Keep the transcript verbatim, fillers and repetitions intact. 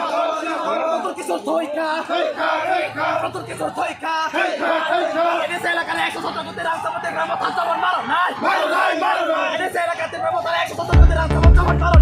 Kishore Thoika. Kishore Thoika. NSA এলাকার একশো সত্তর কোটি রাজসভাতে গ্রাম প্রধান জবর মারো নাই। এনএসএ এলাকাতে গ্রাম প্রধান একশো সত্তর কোটি রাজসভাতে জবর মারো